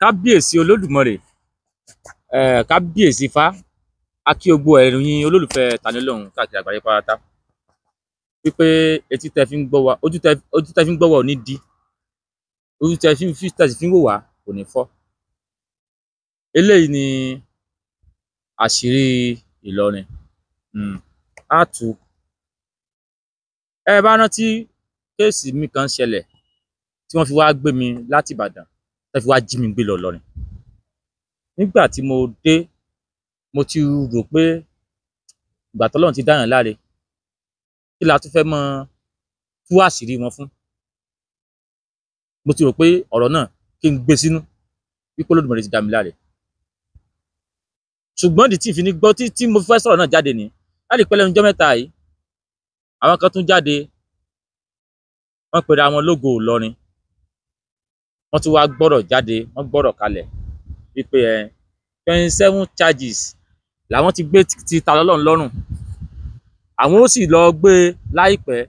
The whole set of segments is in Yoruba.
Kábíyèsí Olódùmarè, kábíyèsí Ifá, a kí gbogbo ẹ̀yin olólùfẹ́ Tani Olohun káàkiri àgbáyé pátá wípé etí tẹ fi ń gbọ́ wa, ojú tẹ fi ń gbọ́ wa ò ní di, ojú tẹ fi ń fi ń wò wá kò ní fọ́. Eléyìí ni àṣírí Ìlọrin. Á tú. Ẹ bá rántí kéèsì mi kan ṣẹlẹ̀ tí wọ́n fi wá gbé mi láti Ìbàdàn, tẹ́ fi wá jí mi gbé lọ Ìlọrin. Nígbà tí mo dé, mo ti rò pé ìgbà tọ́lọ́run ti dáyàn láre, kí la tún fẹ́ mọ tú àṣírí wọn fún? Mo ti rò pé ọ̀rọ̀ náà kí n gbé sínú wípé Olódùmarè ti dá mi láre. Ṣùgbọ́n ìdí tí ìfi ní gbọ́ tí mo fẹ́ sọ̀rọ̀ náà jáde ní láti pẹ́ lẹ́nu ọjọ́ mẹ́ta yìí, àwọn kan tún jáde, wọ́n pera wọn lógo Ìlọrin, wọ́n tún wá gbọ́rọ̀ jáde, wọ́n gbọ́rọ̀ kalẹ̀ wípé 27 charges làwọn ti gbé ti Tani Olohun lọ́rùn, àwọn ó sì lọ gbé láìpẹ́,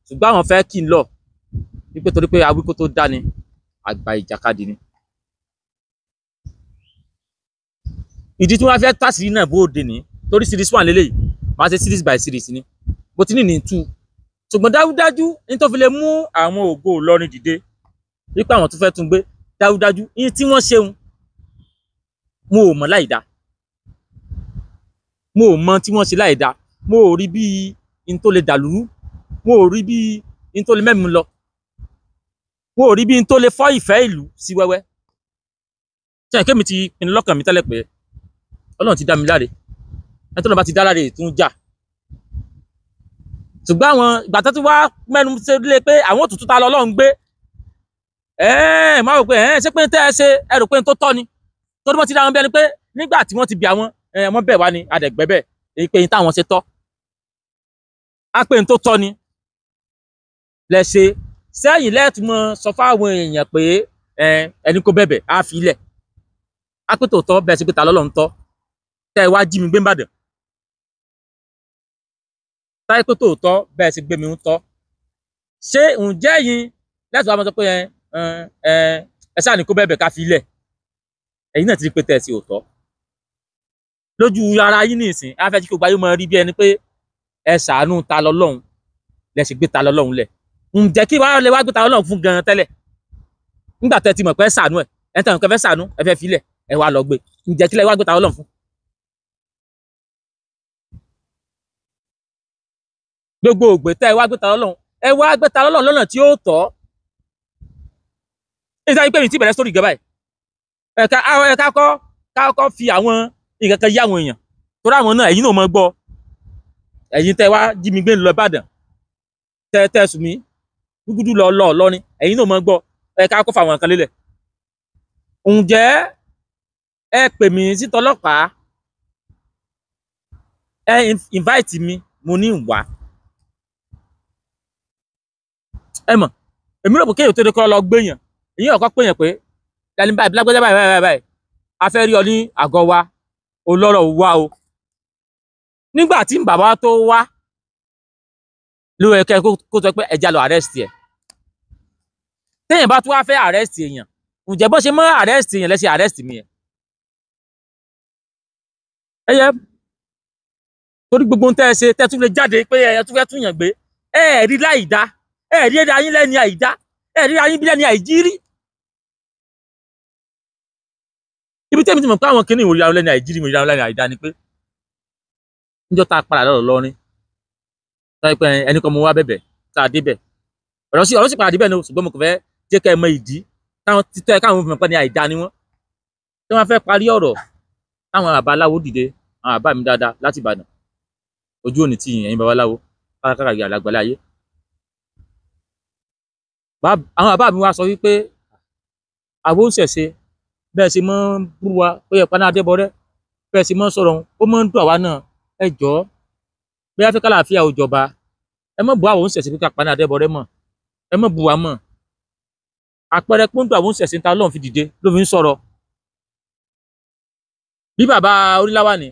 ṣùgbọ́n àwọn fẹ́ kí n lọ wípé torí pé awíkó tó dání àgbà ìjàkadì ni. Ìdí tí wọ́n fẹ́ tàṣírí náà bóde ní torí series 1 lélẹ́yìí, máa ṣe series by series ni, bó ti ní 2. Ṣùgbọ́n dájúdájú ní tó fi lè mú àwọn ògo Ìlọrin dìde wípé àwọn tó fẹ́ tún gbé, dájúdájú ní tí wọ́n ṣeun mo ò mọ̀ láìda, mo ò mọ̀ tí wọ́n ṣe láìda, mo ò rí bí n tó lè dàlúrú, mo ò rí bí n tó lè mẹ́mi lọ, mo ò rí bí n tó lè fọ́ ìfẹ́ ìlú sí wẹ́wẹ́. Ṣé kémi ti pinnu lọ́kàn mi tẹ́lẹ̀ pé Ọlọ́run ti dá mi láre, ẹni tó lọ́n bá ti dá láre tún jà. Ṣùgbọ́n àwọn ìgbà tó ti wá mẹ́nu ṣe lé pé àwọn òtútù ta lọ́lọ́run gbé, máa rò pé ṣé pé tẹ́ ẹ ṣe ẹ rò pé n tó tọ́ ni, torí wọ́n ti dá wọn bí ẹni pé nígbà tí wọ́n ti bí àwọn wọ́n bẹ̀ wá ni adẹ̀gbẹ́ bẹ̀ èyí pé n táwọn ṣe tọ́, á pé n tó tọ́ ni lẹ ṣe sẹ́yìn lẹ́ẹ̀túmọ̀ sọ fáwọn èèyàn pé ẹni kó bẹ̀bẹ̀ á fi ilẹ̀, á pé tòótọ́ bẹ́ẹ̀ sí pé ta lọ́lọ́run tọ́, tẹ́ ẹ wá jí mi gbé n'Ìbàdàn, táyé pé tòótọ́ bẹ́ẹ̀ sì gbé mi ń tọ́, ṣé ǹjẹ́ yín lẹ́tọ̀ọ́ àwọn sọ pé ẹ sáà ní kó bẹ̀bẹ̀ ká fi ilẹ̀, ẹ̀yin náà ti rí pé tẹ́ ẹ sí òótọ́ lójú ara yín nísìn, á fẹ́ kí gbogbo ayé máa rí bí ẹni pé ẹ ṣàánú Ta lọ́lọ́run lẹ sì gbé Ta lọ́lọ́run lẹ̀. Ǹjẹ́ kí wàá lè wá gbé Ta lọ́lọ́run fún gan-an tẹ́lẹ̀ nígbà tẹ́ ti mọ̀ pé ẹ ṣàánú ẹ ẹ tẹ́ mọ̀ pé ẹ fẹ́ ṣàánú ẹ fẹ́ filẹ̀ ẹ wá lọ gbé, ǹjẹ́ kí lẹ wá gbé Ta lọ́lọ́run fún? Gbogbo ògbé tẹ́ ẹ wá gbé Ta lọ́lọ́run, ẹ wá gbé Ta lọ́lọ́run lọ́nà tí ó tọ́. Nígbà pé mi ti bẹ̀rẹ̀ sórí ìjọba yìí, ẹ̀ka kọ́ fi àwọn nǹkan kan yá àwọn èèyàn, torí àwọn náà ẹ̀yin náà mọ̀ gbọ́, ẹ̀yin tẹ́ wá jí mi gbé lọ Ìbàdàn, tẹ́ sùn mí gúgúdú lọ lọ Ìlọrin, ẹ̀yin náà mọ̀ gbọ́, ẹ̀ka kọ́ fa àwọn nǹkan lélẹ̀. Ǹjẹ́ ẹ pè mí sí tọlọ́pàá, ẹ invite mi, mo ní wá. Ẹ mọ̀, èmi rò pé kéèyàn tó dé kọ́ lọ gbéyàn, èyí ọ̀kọ́ péyàn pé lẹ́ni báyìí lágbájá báyìí báyìí báyìí, a fẹ́ rí ọ ní àgọ́ wa, olọ́rọ̀ wá o. Nígbà tí bàbá tó wá ló yẹ kó sọ pé ẹja lọ arrest ẹ̀. Téèyàn bá tún wá fẹ́ arrest èèyàn, ǹjẹ́ bó ṣe mọ́ arrest èèyàn lẹ́sẹ̀ arrest mi ẹ̀? Ẹ yẹ torí gbogbo ohun tẹ́ ẹ ṣe tẹ́ tún lè jáde pé ẹ tún fẹ́ tún yàn gbé, ẹ rí láìda, ẹ rí ayín lẹ́ni àìdá, ẹ rí ayín bí lẹ́ni àìjírí. Ibi tẹ́mi ti mọ̀ pé àwọn kìíní ìwòrí àwọn lẹ́ni àìjírí, ìwòrí àwọn lẹ́ni àìdá ni pé níjọ́ tá a padà lọ́rọ̀ lọ́rin, táyé pé ẹni kan mo wá bẹ̀bẹ̀ tá a débẹ̀, ọ̀rọ̀ sì padà débẹ̀ ni, ṣùgbọ́n mo kàn fẹ́ jẹ́ kẹ́ ẹ mọ ìdí táwọn títọ́ ẹ káwọn fi mọ̀ pé ní àìdá ni wọ́n. Tí wọ́n fẹ́ parí ọ̀rọ̀, táwọn babaláwo dìde, àwọn bàbá mi dáadáa láti Ìbàdàn, ojú òní ti ẹ̀yin babaláwo kárakára àgbàlá ayé. Àwọn bàbá mi wá sọ wípé àwọn ó ṣẹ̀ṣe bẹ́ẹ̀ sì máa ń bú wa pé ẹ̀pá náà Adébọrẹ́, bẹ́ẹ̀ sì máa ń sọ̀rọ̀ ó máa ń dùn àwa náà, ẹ jọ̀ọ́ bí Áfíríkà láàfíà ò jọba, ẹ má bú àwọn oúnṣẹ̀ṣe pé ká pa náà Adébọrẹ́ mọ̀, ẹ má bú wa mọ̀. Àpẹẹrẹ pọ́ńdù àwọn oúnṣẹ̀ṣe ta Ọlọ́run fi dìde ló fi ń sọ̀rọ̀. Bí bàbá Oríláwà ní,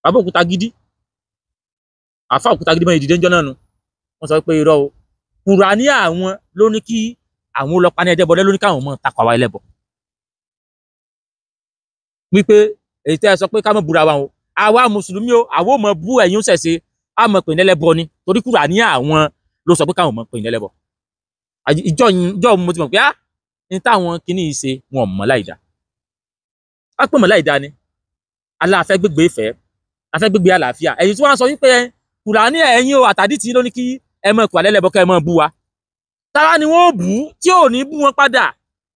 bàbá Òkúta Gidi, àfa Òkúta Gidi mọ́ ìdìde ńjọ́ náà nu, wọ́n sọ pé irọ́ o, Kùránì àwọn ló ní kí Àwọn ọlọ́pàá ní ẹ̀dẹ́bọ̀dẹ́ ló ní káwọn mọ̀ takọ̀ àwa ẹlẹ́bọ. Wípé èyí tẹ́ ẹ sọ pé ká má búra wa o, àwa mùsùlùmí o, àwọn ò mọ̀ bú ẹ̀yin ṣẹ̀ṣe, á mọ̀ pè ní ẹlẹ́bọ ni, torí Kùránì àwọn ló sọ pé káwọn mọ̀ pè ní ẹlẹ́bọ. Ìjọ mo ti mọ̀ pé á ní táwọn kinní yìí ṣe wọn mọ̀ láìda. Á pè mọ̀ láìda ni. Aláàfẹ́ gbégbé ìfẹ́, afẹ́ gbégbé àlàáfíà. Ẹ̀yin tí wọ́n sọ wípé Kùránì ẹ̀yin o àtàdí tí ló ní kí ẹ mọ̀ Kùránì lẹ́lẹ́bọ kẹ́ ẹ mọ̀ bú wa. Tara ni wọ́n bú tí ò ní bú wọn padà.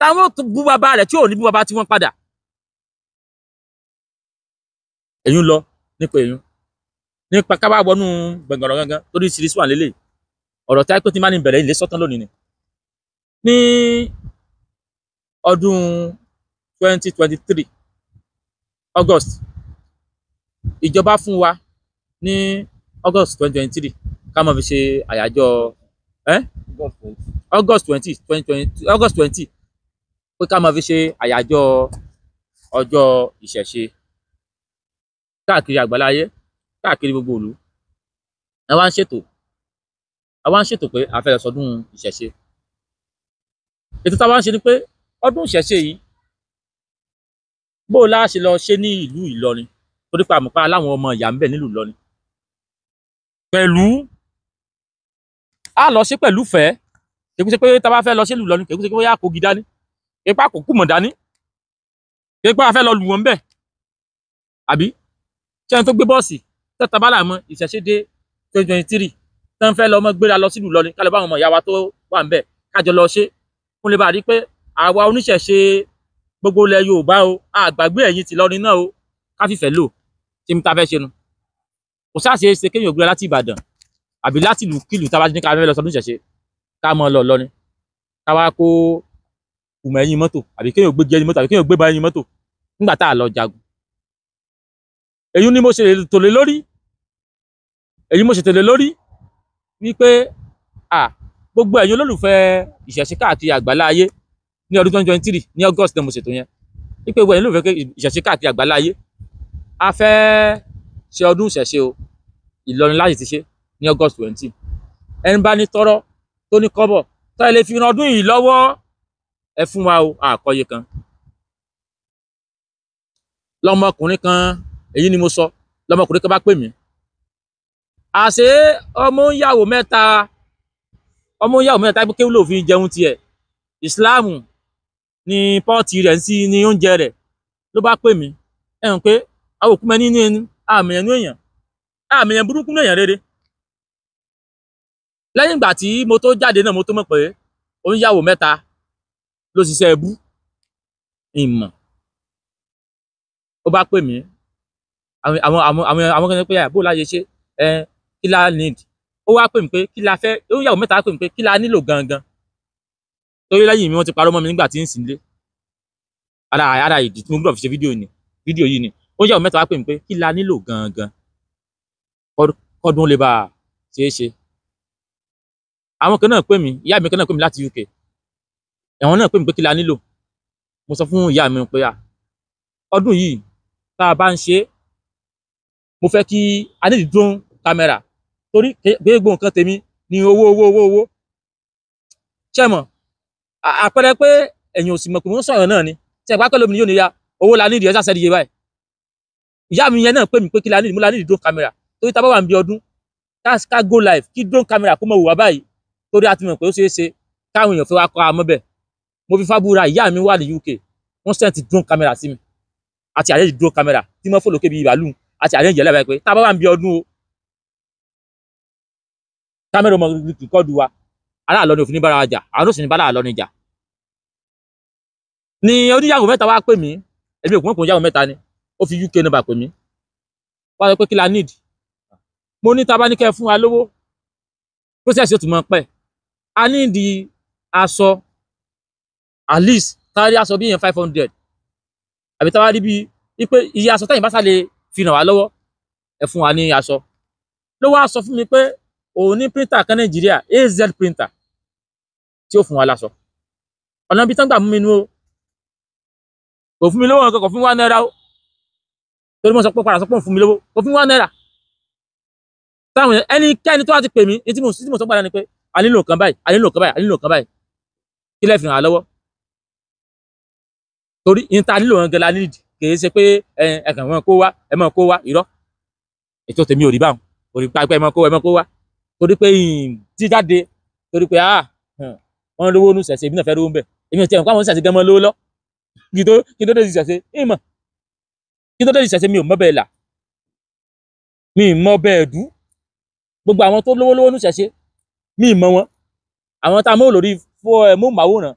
Táwọn ò bú bàbá rẹ̀ tí ò ní bú bàbá tí wọ́n padà. Èyún lọ nípa èyún. Nípa ká bá wọnú gbọ̀ngàn gangan torí series one lélẹ̀. Ọ̀rọ̀ tí a pé tí máa ní bẹ̀rẹ̀ ilé sọ́tán lónìí ni. Ní ọdún 2023 August, ìjọba fún wa ní August 2023 ká máa fi ṣe àyájọ́ August 20 2020 August 20 pé ká máa fi ṣe àyájọ́ ọjọ́ ìṣẹ̀ṣe káàkiri àgbáláyé, káàkiri gbogbo ìlú. A wá ń ṣètò pé a fẹ́ lọ sọdún ìṣẹ̀ṣe. Ètò tá a wá ń ṣe ni pé ọdún ìṣẹ̀ṣe yìí bó o láṣẹ lọ ṣe ní ìlú Ìlọrin, torí pé àmọ̀pá aláwọn ọmọ ìyá ń bẹ nílùú Ìlọrin. Pẹ̀lú a lọ ṣe pẹ̀lú fẹ́, kì í ṣe pé tá a bá fẹ́ lọ ṣe ìlú Ìlọrin, kì í ṣe pé bóyá kògì dání, kì í pa kò kùmọ̀ dání, kì í pa a fẹ́ lọ lù wọ́n bẹ̀. Àbí ṣé ẹni tó gbé bọ́ọ̀sì tẹ́ta bá làmọ́ ìṣẹ̀ṣe dé 2023 tẹ́ ń fẹ́ lọ mọ́ gbéra lọ sílùú Ìlọrin ká lọ bá àwọn ọmọ ìyá wa tó wà ń bẹ̀ kájọ lọ ṣe kún lè bá rí pé àwa oníṣẹ̀ṣe gbogbo ilẹ̀ Yorùbá o, àgbàgbé ẹ̀yin ti Ìlọrin náà o, ká fìfẹ́ lò tí mi ta fẹ́ ṣe nu. Kò sáà ṣe é ṣe kéèyàn gbéra láti Ìbàdàn àbí láti ìlú kílù tá a bá ní ká fẹ́ lọ sọdún ìṣẹ̀ṣe ká mọ́ lọ Ìlọrin ká wá kó kùmọ̀ ẹ̀yìn mọ́tò àbí kéèyàn gbé jẹ́ni mọ́tò àbí kéèyàn gbé ba ẹ̀yìn mọ́tò nígbà tá a lọ jagun. Èyí ni mo ṣe tò lé lórí, èyí mo ṣe tò lé lórí wípé à gbogbo ẹ̀yin olólùfẹ́ ìṣẹ̀ṣe káàkiri àgbálá ayé ní ọdún 2023 ní August ni mo ṣètò yẹn, wípé gbogbo ẹ̀yin olólùfẹ́ ìṣẹ̀ṣe káàkiri àgbálá ayé a fẹ́ ṣe ọdún ìṣẹ̀ṣe o, Ìlọrin láti ti ṣe ní August 20. Ẹni bá ní tọ́rọ́ tó ní kọ́bọ̀ tó ẹ lè fi ran ọdún yìí lọ́wọ́ ẹ fún wa o, àkọyé kan. Lọmọkùnrin kan, èyí ni mo sọ, lọmọkùnrin kan bá pè mí. Àṣé ọmọ ń yàwó mẹ́ta, ọmọ ń yàwó mẹ́ta pé kéwú ló fi jẹun tiẹ̀. Ìsìláàmù ni pọ́ọ̀tì rẹ̀ ń sí ní oúnjẹ rẹ̀ ló bá pè mí. Ẹ hàn pé àwọn òkú mẹ́ni ní ẹnu, àmì ẹnu èèyàn, àmì ẹ̀yàn burúkú ní èèyàn rere. Lẹ́yìn ìgbà tí mo tó jáde náà mo tó mọ̀ pé ó ń yàwó mẹ́ta ló ṣiṣẹ́ ẹbú ìmọ̀. Ó bá pè mí, àwọn kan pé bó láyé ṣe ẹ kí la need. Ó wá pè mí pé kí la fẹ́, ó ń yàwó mẹ́ta pè mí pé kí la nílò gangan. Torí lẹ́yìn mi wọ́n ti parọ́ mọ́ mi nígbà tí ń sìn lé. Ara ìdí tí mo gbọ́dọ̀ fi ṣe fídíò ni, fídíò yìí ni. Ó ń yàwó mẹ́ta wá pè mí pé kí la nílò gangan kọ́dún lè bá a ṣeé ṣe. Àwọn kan náà pè mí, ìyá mi kan náà pè mí láti UK. Àwọn náà pè mí pé kí la nílò. Mo sọ fún ìyá mi pé à ọdún yìí tá a bá ń ṣe, mo fẹ́ kí a ní drone camera torí gbogbo nǹkan tèmi ni owó owó owó owó. Ṣé mọ̀ àpẹẹrẹ pé ẹ̀yin ò sì mọ̀ pé mo ń sọ̀rọ̀ náà ni. Ṣé ìpá pẹ̀lú mi yóò ní ya owó la nídìí ẹ sá sẹ́díye báyìí. Ìyá mi yẹn náà pè mí pé kí la nídìí, mo la nídìí drone camera torí tá a bá wà níbi ọdún ká go live kí drone camera kó mọ̀ wò wá báyìí torí a ti mọ̀ pé ó ṣeé ṣe káwọn èèyàn fẹ́ wá kọ́ amọ́ bẹ̀. Mo fi fábúra ìyá mi wà ní UK, wọ́n sent drone camera sí mi àti arrange drone camera tí mo fò lókè bíi bàálù àti arrange ẹlẹ́bàá pé tá a bá wà níbi ọdún o kámẹ́rà ọmọ rìkọ́dù wa ará Ìlọrin òfin ní bára wa jà, àwọn òsì ní bára Ìlọrin jà. Ni oníyàwó mẹ́ta wá pè mí, èmi ò kún kún yàwó mẹ́ta ni, ó fi UK number pè mí wá sọ pé kí la need. Mo ní tá a bá ní kẹ́ fún wa lówó process yóò tún mọ́ pẹ́, a ní di aṣọ at least tá a rí aṣọ bí yẹn 500 àbí tá a bá rí bí pé iye aṣọ tẹ́yìn bá sá lè fi ràn wá lọ́wọ́ ẹ fún wa ní aṣọ. Ló wá sọ fún mi pé òun ní printer kan Nàìjíríà, AZ printer, tí ó fún wa láṣọ. Ọ̀nà ibi tán gbà mú mi nú o, kò fún mi lówó nǹkan, kò fún wa náírà o, torí mo sọ pé padà sọ pé òun fún mi lówó, kò fún wa náírà. Táwọn ẹnikẹ́ni tó wá ti pè mí ní tí mo sọ padà ni pé a nílò nǹkan báyìí, a nílò nǹkan báyìí, a nílò nǹkan báyìí. Kí lẹ́ fi ràn án lọ́wọ́? Torí níta nílò wọn gan la nídìí, kì í ṣe pé ẹ kàn wọn kó wá, ẹ mọ̀ kó wá, irọ́. Ètò tèmi ò rí báwọn, ò rí pa pé ẹ mọ̀ kó wá, ẹ mọ̀ kó wá. Torí pé jíjáde, torí pé wọ́n lówó nù ṣẹ̀ṣẹ̀, èmi náà fẹ́ lówó ń bẹ̀. Èmi ò tiẹ̀ mọ̀ pé àwọn ṣẹ̀ṣẹ̀ gan mọ́ lówó lọ. Kí tó dé ti ṣẹ̀ṣẹ̀, ìmọ̀. Kí tó dé ti ṣẹ̀ṣẹ̀ mi ò mọ̀ bẹ́ẹ̀ là. Mi ì mọ̀ bẹ́ẹ̀ dú. Gbogbo àwọn tó lówó lówó nù ṣẹ̀ṣẹ̀, mi ì mọ̀ wọn. Àwọn tá a mọ̀ lórí móhùnmáwòrán,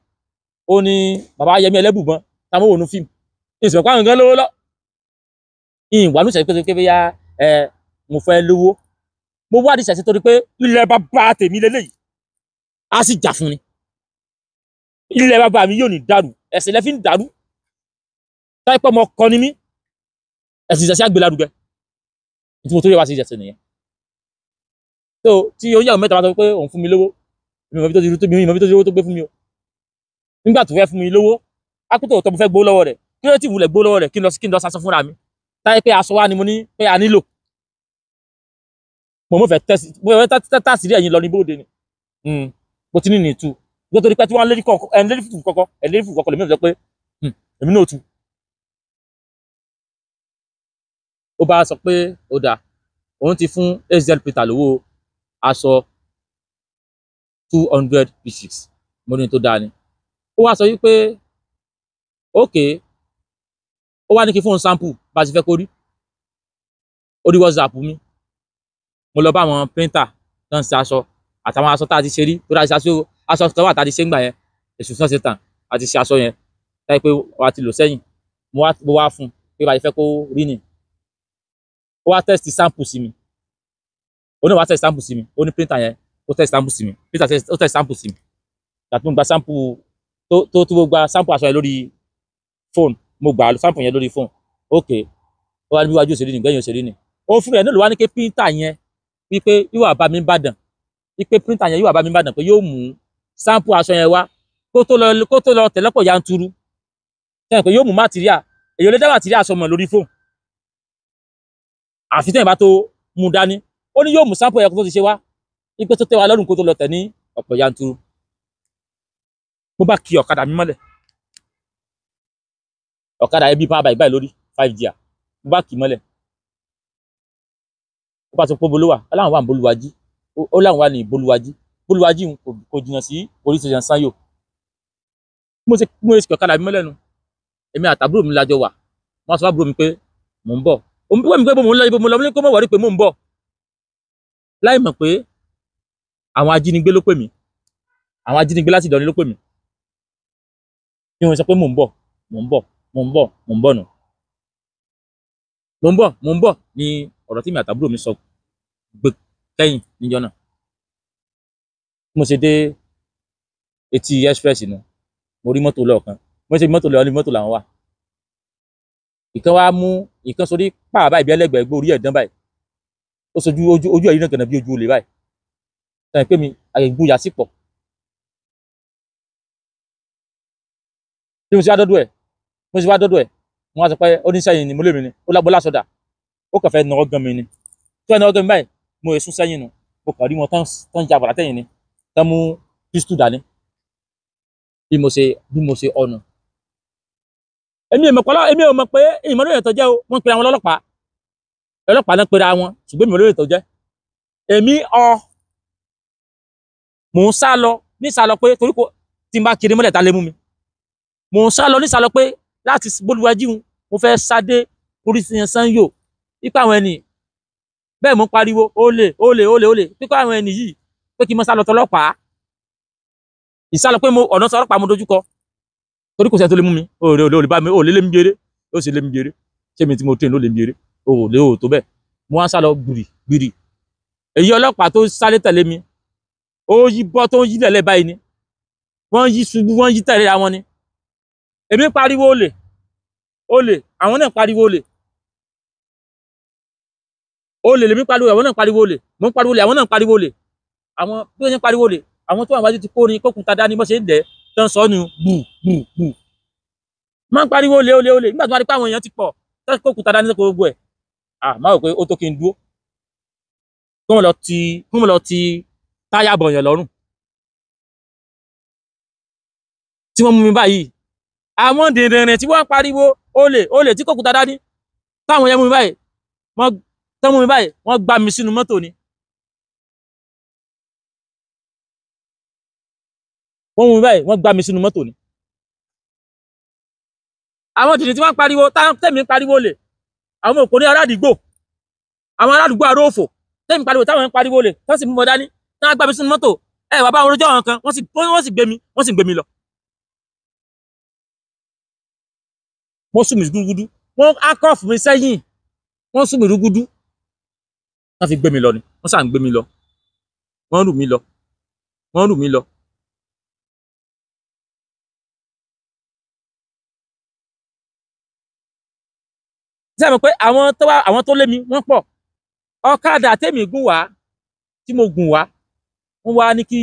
ó ní bàbá Yẹmí Ẹlẹ́bùbọn, tá a mọ̀ wò nú fíìmù. Ìsìnkú àwọn gan lówó lọ. Ìwà nù ṣẹ̀ṣẹ̀ pé bóyá mo fẹ́ lówó. Mo wá di ṣẹ̀ṣẹ̀ torí pé ilẹ̀ bàbá tèmi lélẹ́yìí. A sì jà fún ni. Ilẹ̀ bàbá mi yóò ní dàrú. Ẹ̀sìn lẹ fi ń dàrú. Táìpẹ́ ọmọ kọ ni mí. Ẹ̀sìn ìṣẹ̀ṣẹ̀ àgbélárugẹ. Tí mo tó yẹ wá sí ìṣẹ̀ṣẹ̀ nìyẹn. Tó tí oníyàwó mẹ́ta bá sọ pé òun fún mi lówó, mi ò mọ̀ bí tó ti rí owó tó gbé fún mi o. Nígbà tó fẹ́ fún mi lówó, ápútò tó mo fẹ́ gbó lọ́wọ́ rẹ̀. Kí ló ti wulẹ̀ gbó lọ́wọ́ rẹ̀ kí n lọ sasọ fúnra mi. Táìpẹ́ aṣọ wa ni mo ní pé a nílò. Mo fẹ́ tẹ́sí ẹ̀yìn lọ ní bóde ni. Mo ti ní ní ìtú. Nítorí pé tí wọ́n lérí kọ̀ọ̀kan, ẹ̀ ń lérí fùfú kọ̀ọ̀kan, ẹ̀ lérí fùfú kọ̀ọ̀kan lèmi ò sọ pé èmi náà tú. Ó bá sọ pé ó dáa, òun ti fún AZ Peter lówó aṣọ 200 pieces. Mo ní tó dáa ni. Ó wá sọ wípé okay, ó wá ní kí fóun sample bá a ti fẹ́ kó rí. Ó rí WhatsApp mi. Mo lọ bá àwọn printer tó ń ṣe aṣọ àtàwọn aṣọ tá a ti ṣe rí, tó dáa ṣe aṣọ kan wà tá a ti ṣe ń gbà yẹn, èṣù sàn ṣe tàn àti ṣe aṣọ yẹn, táyé pé wà á ti lò sẹ́yìn. Mo wá fún un pé bá a ti fẹ́ kó rí ni. Ó wá test sample sí mi. Ó ní wá test sample sí mi. Ó ní printer yẹn, ó test sample sí mi. Printer ó test sample sí mi. Tàbí mo gba sample tó tó gba sample aṣọ yẹn lórí phone. Mo gbà sample yẹn lórí phone. Okay. Ó wá ní bí wájú òṣèré ni, gbẹ̀yìn òṣèré ni. Ó fún ẹ̀ náà ló wá ní pé printer yẹn wípé yóò wá bá mi Ìbàdàn. Wípé printer yẹn yóò wá bá mi Ìbàdàn pé yóò mú sample aṣọ yẹn wá kó tó lọ tẹ̀lọ́pọ̀ yanturu. Sẹ́yìn pé yóò mú material. Èyí ò lè dá material aṣọ mọ̀ lórí phone. Àfi tẹ́yìn bá tó mú dání. Ó ní yóò mú sample yẹn kó tó ti ṣe wá. Wípé tó tẹ́ wa lọ́rùn kó tó lọ tẹ̀ ní ọ̀pọ̀ yanturu. Mo bá ki ọ̀kadà mi mọ́lẹ̀. Ọ̀kadà yẹn bí power bike báyìí lórí 5G. Mo bá kì í mọ́lẹ̀. Ó bá sọ pé Bolúwa, ó láwọn wà ní Bolúwájí. Ó láwọn wà ní Bolúwájí. Bolúwájí kò jìnnà sí police station Sanyo. Mo ṣe kí ọ̀kadà mi mọ́lẹ̀ nu. Èmi àtàbúrò mi lájọ wà. Wọ́n sọ fún àbúrò mi pé mò ń bọ̀. Òun bí wọ́n mi pé mò ń lọ ibo mo lọ, mo ní kó mọ̀ wọ́rí pé mò ń bọ̀. Láì mọ̀ pé àwọn ajínigbé ló pè mí. Àwọn ajínigbé láti Ìlọrin ló pè mí. Bí wọ́n sọ pé mò ń bọ̀, mò ń bọ̀, mò ń bọ̀, mò ń bọ̀ nù. Mò ń bọ̀, mò ń bọ̀ ni ọ̀rọ̀ tí mi àtàbúrò mi sọ gbé kẹ́yìn níjọ́ náà. Mo ṣe dé etí express nu, mo rí mọ́tò lọ́ọ̀kan. Mo ṣe mọ́tò lọ́ọ̀ ní mọ́tò làwọn wà. Ìkan wá mú ìkan sórí pàà báyìí bí ẹlẹ́gbẹ̀ẹ́ gbé orí ẹ̀ dán báyìí. Ó sojú ojú ẹ̀yìn náà kànáà bí ojú olè báyìí. Sọ pé mi àyè ìgboyà sí pọ̀. Bí mo ṣe wá dọ́dọ̀ ẹ̀, mo ṣe wá dọ́dọ̀ ẹ̀, mo wá sọ pé ó ní sẹ́yìn ni mo lé mi ni, ó lágbó lásọdà, ó kàn fẹ́ nà ọ́ gan mi ni. Tí wọ́n nà ọ́ gan mi báyìí, mo yẹ sún sẹ́yìn nu, mo kàn rí wọn tán ja bàrà tẹ̀yìn ni, tán mú pistol dání. Bí mo ṣe ọ̀nà. Èmi ò mọ̀ pé ìmọ̀ lóye tó jẹ́ o, wọ́n pe àwọn ọlọ́pàá. Ọlọ́pàá náà pera wọn, ṣùgbọ́n ìmọ̀ lóye tó jẹ́. Èmi mò ń sá lọ ní sá lọ pé torí kò tí n bá kiri mọ́lẹ̀ ta lè mú mi. Mò ń sá lọ ní sá lọ pé láti Bolúwájí mo fẹ́ sá dé police station Sanyo. Ipa àwọn ẹni bẹ́ẹ̀ mo ń pariwo olè olè olè olè pípa àwọn ẹni yìí pé kí n mọ sá lọ tọlọ́pàá. Ìsálọ pé mo ọ̀nà sọlọ́pàá mo dojúkọ. Torí kò sẹ́ni tó lè mú mi. Olè olè olè bá mi, olè lé mi jèrè. Ó sì lé mi jèrè. Ṣé mi tí mo train ló lé mi jèrè? Olè ò tó bẹ́ẹ̀. Mo wá ń sá lọ gbìrì gbìrì. Èyí ọlọ́pàá tó sáré tẹ̀lé mi. Ó yí bọ́ tó ń yí lẹ̀lẹ́ báyìí ni. Wọ́n yí ṣubú, wọ́n yí tẹ̀lé ra wọn ni. Èmi pariwo olè. Olè, àwọn náà pariwo olè. Olè lèmi pariwo, àwọn náà pariwo olè. Mo ń pariwo olè, àwọn náà pariwo olè. Àwọn bí wọ́n ṣe ń pariwo olè, àwọn tó wà wájú ti kó ni kókun ta dání bó ṣe ń dẹ̀ tán sọ nù bù bù bù. Máa ń pariwo olè olè olè nígbà tó wá rí pé àwọn èèyàn ti pọ̀ tán kókun ta dání sóko gbogbo ẹ̀. Máa rò pé ó tó kí n dúró. Kó mọ̀ lọ ti táyà bọ̀yàn lọ́rùn. Tí wọ́n mú mi báyìí, àwọn dìndìnrín tí wọ́n pariwo olè olè tí kò kúta dání, táwọn yẹn mú mi báyìí, wọ́n tán mú mi báyìí, wọ́n gbá mi sínú mọ́tò ni. Wọ́n mú mi báyìí, wọ́n gbá mi sínú mọ́tò ni. Àwọn dìndìnrín tí wọ́n pariwo, tẹ́mi pariwo olè, àwọn òpó ní aládùúgbò, àwọn aládùúgbò aróòfò, tẹ́mi pariwo, táwọn ń pariwo olè, tán sì mú mọ́ dání, tán gbá mi sínú mọ́tò. Ẹ wà bá wọn rojọ́ àwọn kan, wọ́n sì gbé mi, wọ́n sì gbé mi lọ. Wọ́n sún mi rúgúdú, wọ́n ákọ́ọ̀fù mi sẹ́yìn, wọ́n sún mi rúgúdú, wọ́n fi gbé mi lọ ni, wọ́n sà ń gbé mi lọ, wọ́n rù mí lọ, wọ́n rù mí lọ. Ṣé ẹ mọ̀ pé àwọn tó wá, àwọn tó lé mi wọ́n pọ̀? Ọ̀kadà tèmi gùn wá, tí mo gùn wá, wọ́n wá ní kí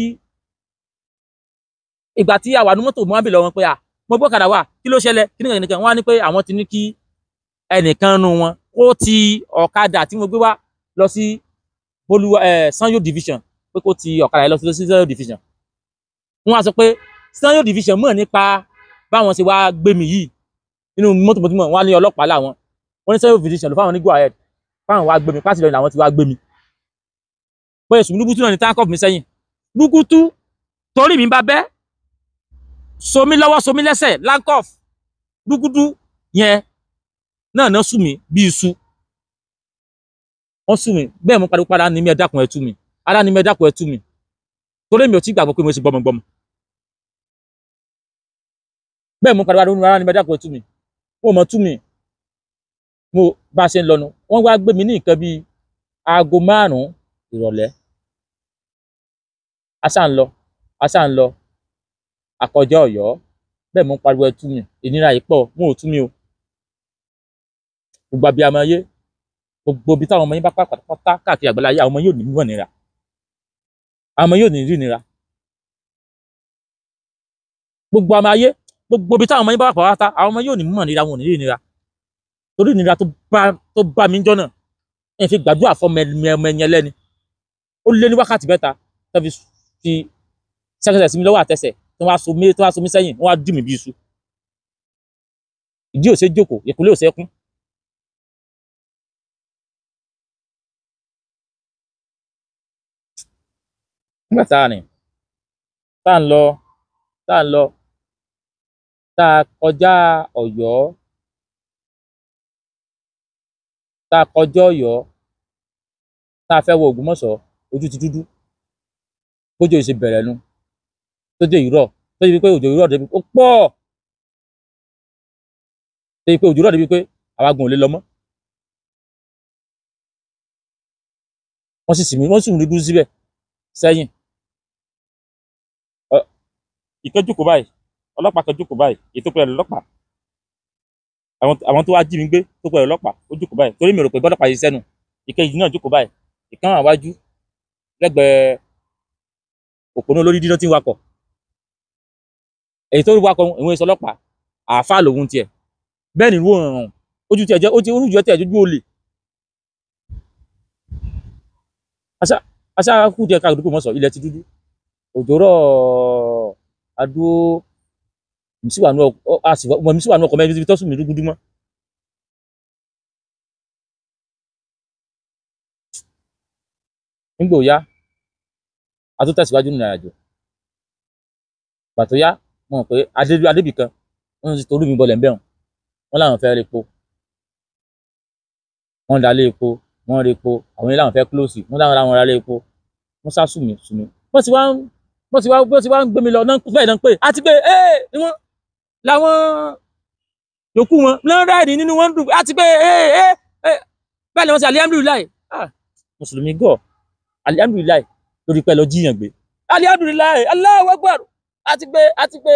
ìgbà tí a wà ní mọ́tò, mo wá bèèrè lọ́wọ́ wọn pé à, mo gbọ́ ọ̀kadà wá, kí ló ṣẹlẹ̀, kí nìkan nìkan. Wọ́n wá ní pé àwọn ti ní kí ẹnìkan nu wọn kó ti ọ̀kadà tí mo gbé wá lọ sí Bolúwa Sanyo division, pé kó ti ọ̀kadà yẹn lọ sí Sanyo division. Wọ́n wá sọ pé Sanyo division mọ̀ nípa báwọn ṣe wá gbé mi yìí nínú mọ́tò mọ́tò. Wọ́n wá ní ọlọ́pàá làwọn, wọ́n ní Sanyo division ló fáwọn ní go ahead fáwọn wá gbé mi, pàṣẹ lọ́yìn làwọn ti wá gbé mi. Bóyá sùn rúgútú náà ní táǹkọ̀fù mi sẹ́yìn rúgútú, torí mi bá bẹ́ somi lọ́wọ́ somi lẹ́sẹ̀ lankoff rúgúdú yẹn náà náà sùn mí bí iṣu, wọ́n sùn mí bẹ́ẹ̀. Mo pariwo padà ní mi, ẹ dákun ẹ tú mi, ara ní mi, ẹ dákun ẹ tú mi, torí mi ò tí gbàgbọ́ pé mo ti gbọmọgbọmọ. Bẹ́ẹ̀ mo pariwo ara ní mi, ẹ dákun ẹ tú mi, wọ́n mọ̀ tú mi. Mo bá ṣe ń lọnu, wọ́n wá gbé mi ní nǹkan bíi aago 5 ìrọ̀lẹ́. Aṣá ń lọ, aṣá ń lọ, àkọjá Ọ̀yọ́. Bẹ́ẹ̀ mo ń pariwo ẹ tú mi, ìnira yìí pọ̀, mo ò tú mi o. Gbogbo abiyamọ ayé, gbogbo ibi táwọn ọmọ yín bá pátá káàkiri àgbáláyé, àwọn ọmọ yóò ní mọ̀ nira, àwọn ọmọ yóò ní rí nira. Gbogbo ọmọ ayé, gbogbo ibi táwọn ọmọ yín bá pátá, àwọn ọmọ yóò ní mọ̀ nira, wọn ò ní rí nira. Torí ìnira tó bá mi jọ náà, ẹ fi gbàdúrà fọmọ ẹni ẹlẹ́ni. Ó lé ní wákàtí 3 tó fi ṣẹ́kẹ́ṣẹ̀ sí mi lọ́wọ́ àtẹsẹ̀, tó wá so mí sẹ́yìn, wọ́n wá dì mí bí iṣu. Ìdí ò ṣe jókòó, ìkúlé ò ṣe kún. Nígbà tá a rìn, tá a ń lọ, tá a ń lọ, tá a kọjá Ọ̀yọ́, tá a kọjá Ọ̀yọ́, tá a fẹ́ wọ Ògbómọ̀ṣọ́, ojú ti dúdú. Bójú ìṣe bẹ̀rẹ̀ nu, tó dé ìrọ̀, tó débi pé òjò ìrọ̀ débi ó pọ̀, débi pé òjò ìrọ̀ débi pé àwa gan ò lè lọ mọ́. Wọ́n sì mí, wọ́n sì rí dúró síbẹ̀ sẹ́yìn. Ìkan jókòó báyìí, ọlọ́pàá kan jókòó báyìí, èyí tó pẹ̀lú ọlọ́pàá, àwọn tó wá jí mi gbé tó pẹ̀lú ọlọ́pàá, ó jókòó báyìí, torí mi rò pé bọ́lọ́pàá yìí sẹ́nu. Ìkejì náà jókòó báyìí, ìkan wà wájú lẹ́gbẹ̀ẹ́ òpónà olórí dídán tí ń wakọ̀. Èyí tó ń wakọ̀ ìwọ̀n ìsọ ọlọ́pàá, àáfàá lòun tiẹ̀. Bẹ́ẹ̀ ni ìlú òrùn ojú tiẹ̀ jẹ́, ó ti orújọ tiẹ̀ jójú olè. Aṣá kú díẹ̀ káàkiri kò mọ̀ sọ, ilẹ̀ ti dúdú, òjò rọ̀, adúró, mi sì wà nú ọkọ̀ mẹ́rin tó sùn mí rúgúdú mọ́. Nígbà ó yá, a tó tẹ̀síwájú nínú ìrìnàjò. Ìgbà tó yá, mo mọ̀ pé adébì kan, wọ́n ti torí mi bọlẹ̀ ń bẹ̀rùn. Wọ́n láwọn fẹ́ repo. Wọ́n dalé epo, wọ́n repo, àwọn yẹn láwọn fẹ́ close, wọ́n láwọn ra lé epo. Wọ́n sá sùn mí, sùn mí. Bó ti wá ń gbé mi lọ, bẹ́ẹ̀ náà pé, àti pé, ee, ni wọ́n làwọn yòókù wọn, lọ́n rẹ́ẹ̀dì nínú wọn dùn, àti pé, ee, ee, bẹ́ẹ̀ ni wọ́n ṣe alihamdulilayi. Ah, Mùsùlùmí gọ̀, alihamdulilayi, lórí pẹ́ lọ jíyàn gbé. Alihamdulilayi, Allahu Akbar, àti pé, àti pé,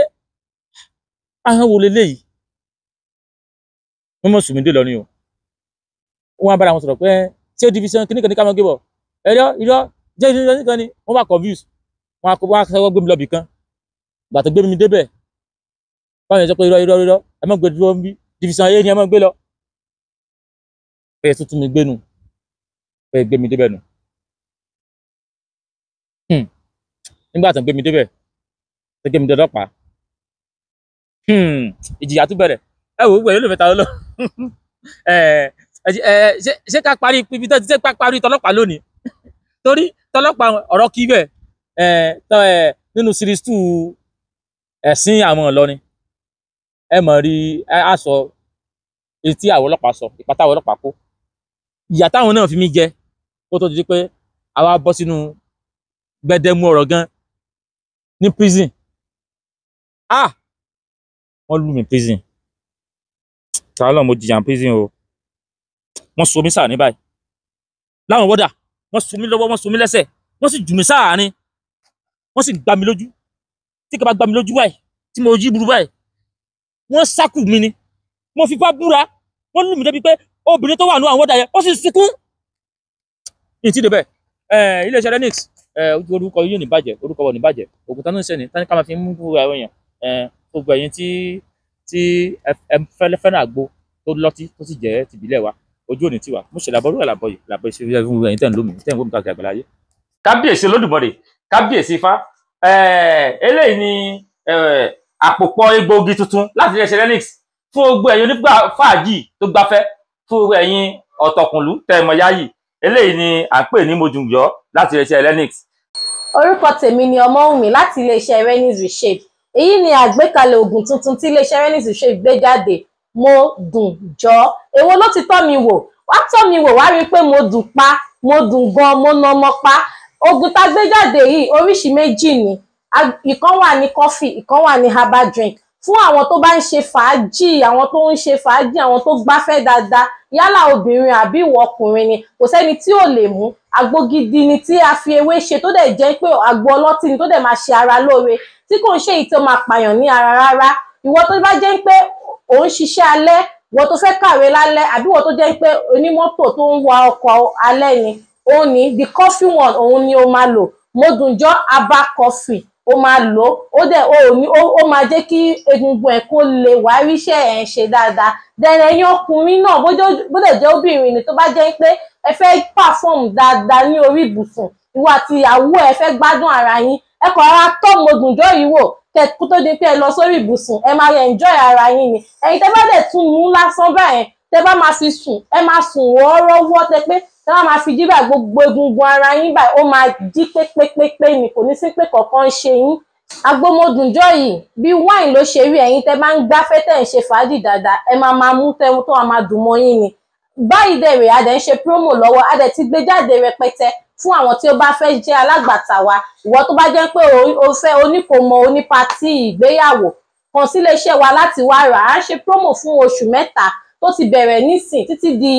ahọ́n wo leléyìí? Wọ́n mọ̀ sùn mí dé lọ ni o. Wọ́n á bára wọn sọ̀rọ̀ pé ṣé division kìnnìkan ní ká máa gbé bọ̀? Ẹ̀rọ irọ́ jẹ́ division nìkan ni wọ́n bá confuse. Wọ́n á sọ́wọ́ gbé mi lọ bì kan. Ìgbà tó gbé mi débẹ̀, báwọn yẹn sọ pé irọ́ irọ́ irọ́, ẹ má gbé dúró ń bí division ayé ni ẹ má gbé lọ. Bẹ́ẹ̀ tuntun mi gbé nu, bẹ́ẹ̀ gbé mi débẹ̀ nu. Nígbà tó gbé mi débẹ̀, tó gbé mi dé ọlọ́pàá, Ìjìyà tún bẹ̀rẹ̀. Ẹ wò ó gbẹ̀yìn olùfẹ́ ta lọ́lọ́. Ṣé ká parí ibi tó ti ṣe ká parí tọlọ́pàá lónìí? Torí tọlọ́pàá ọ̀rọ̀ kí bẹ́ẹ̀ nínú series 2 ẹ̀sìn àwọn Ìlọrin. Ẹ mọ̀ rí aṣọ etí àwọn ọlọ́pàá sọ, ìpátá àwọn ọlọ́pàá kó. Ìyà táwọn náà fi mí jẹ kó tó di pé àwa bọ́ sínú gbẹdẹmú ọ̀rọ̀ gan ní prison. Ah! Wọ́n lù mí prison. Tààlọ́ mo jìyà prison o. Wọ́n so mí sáà ní báyìí. Láwọn wọ́dà, wọ́n so mí lọ́wọ́, wọ́n so mí lẹ́sẹ̀, wọ́n sì jù mí sáàárín. Wọ́n sì gbá mi lójú. Tí kò bá gbá mi lójú báyìí, tí mo jí burú báyìí, wọ́n sákù mi ni. Mo fipá búra, wọ́n lù mí débi pé obìnrin tó wà ní àwọn wọ́dà yẹn, ó sì sunkún. Ìtì débẹ̀, iléeṣẹ́ Renix, orúkọ yóò ní bàjẹ́, orúkọ wọn ní bàjẹ́. Ògùn tánú ń sẹ́ni, tání ká máa fi mú búra àwọn èèyàn. Gbogbo ẹ̀yin tí ẹ fẹ́ràn àgbo tó lọ́tí tó sì jẹ́ tìbílẹ̀ wa, ojú òní tiwa. Mo ṣe làbọ̀ lórí làbọ̀ yìí, làbọ̀ ìṣe fún ẹ̀yin tẹ̀ ń lómi, tẹ̀ ń wò mí káàkiri àgbáláyé. Kábíyèsí Olódùmarè, kábíyèsí Ifá, eléyìí ni àpòpọ̀ egbòogi tuntun láti iléeṣẹ́ Renix fún gbogbo ẹ̀yin onígbà fàájì tó gbafẹ́, fún gbogbo ẹ̀yin ọ̀tọ̀kùnlú tẹ̀ mọ̀ yáyì. Eléyìí ni à ń pè ní Mojùnjọ́ láti iléeṣẹ́ Renix. Orúkọ tèmi ni Ọmọ́wùnmí láti iléeṣẹ́ Renix Reshape. Èyí ni àgbékalẹ̀ oògùn tuntun tí iléeṣẹ́ Renix Reshape gbé jáde, Mojùnjọ́. Èwo ló ti tọ́ mi wò? Wá tọ́ mi wò, wá rí i pé mo dùn pa, mo dùn gan, mo na ọmọ pa. Oògùn tá gbé jáde yìí oríṣi méjì ni. Ìkan wà ní coffee, ìkan wà ní herbal drink. Fún àwọn tó bá ń ṣe fàájì, àwọn tó ń ṣe fàájì, àwọn tó gbáfẹ́ dáadáa, yálà obìnrin àbí ìwọ ọkùnrin ni, kò sẹ́ni tí ò lè mú. Àgbo gidi ni tí a fi ewé ṣe tó dẹ̀ jẹ́ pé àgbo ọlọ́tí ni tó dẹ̀ máa ṣe ara lóore, tí kò ń ṣe èyí tó máa pààyàn ní ara rárá. Ìwọ tó bá jẹ́ pé ò ń ṣiṣẹ́ alẹ́, ìwọ tó fẹ́ kàwé lálẹ́, àbí ìwọ tó jẹ́ pé onímọ́tò tó ń wa ọkọ̀ alẹ́ ni, òun ni the coffee one, òun ni o máa lò. Mojùnjọ́ herbal coffee o máa lò ó, dẹ̀ ó máa jẹ́ kí egungun ẹ̀ kó lè wá ríṣẹ́ ẹ̀ ṣe dáadáa. Then ẹ̀yin ọkùnrin náà, bó dẹ̀ jẹ́ obìnrin ni, tó bá jẹ́ pé ẹ fẹ́ perform dáadáa ní orí ibùsùn, ìwọ àti ìyàwó ẹ fẹ́ gbádùn ara yín, ẹ kàn rárá tọ́ Mojùnjọ́ yìí wò kó tó di pé ẹ lọ sórí ibùsùn, ẹ máa enjoy ara yín ni. Ẹ̀yin tẹ́ bá dẹ̀ tún mú lásán báyẹn, tẹ́ bá máa fi sùn, ẹ máa sùn wọ́ọ́rọ́wọ́, tẹ́ pé tẹ́ bá máa fi jí báyìí, gbogbo egungun ara yín báyìí ó máa jí pépépépé ni, kò ní sí pé kankan ń ṣe yín. Àgbo Mojùnjọ́ yìí bí wine ló ṣe rí. Ẹ̀yin tẹ́ bá ń gbáfẹ́, tẹ́ ń ṣe fàájì dáadáa, ẹ máa máa mú tẹ́ tó máa dùn mọ́ yín ni. Báyìí dẹ̀ rèé, a dẹ̀ ń ṣe promo lọ́wọ́, a dẹ̀ ti gbé jáde rẹpẹtẹ fún àwọn tí ó bá fẹ́ jẹ́ alágbàtà wa. Ìwọ tó bá jẹ́ pé o fẹ́ oníkòmọ onípatí ìgbéyàwó, kàn sí iléeṣẹ́ wa láti wá rà á. Ṣe promo fún oṣù 3 tó ti bẹ̀rẹ̀ nísìn títí di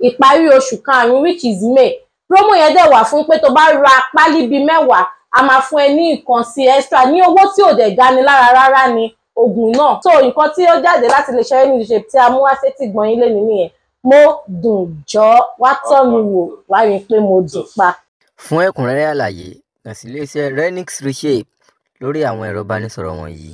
ìparí oṣù 5, which is May. Promo yẹn dẹ̀ wà fún pé tó bá ra pálí bíi 10, a máa fún ẹ ní nǹkan sí extra ní owó tí ò dẹ̀ gani lára rárá ni oògùn náà. So nǹkan tí ó jáde láti iléeṣẹ́ Renix Reshape tí a mú wá sétí gbọ̀nyìn lé nìyẹn. Mojùnjọ́, wá tọ́ mi wò, wá rí i pé mo dùn pa. Fún ẹ̀kúnrẹ́rẹ́ àlàyé, kàn sí iléeṣẹ́ Renix Reshape lórí àwọn ẹ̀rọ ìbánisọ̀rọ̀ wọ̀nyí.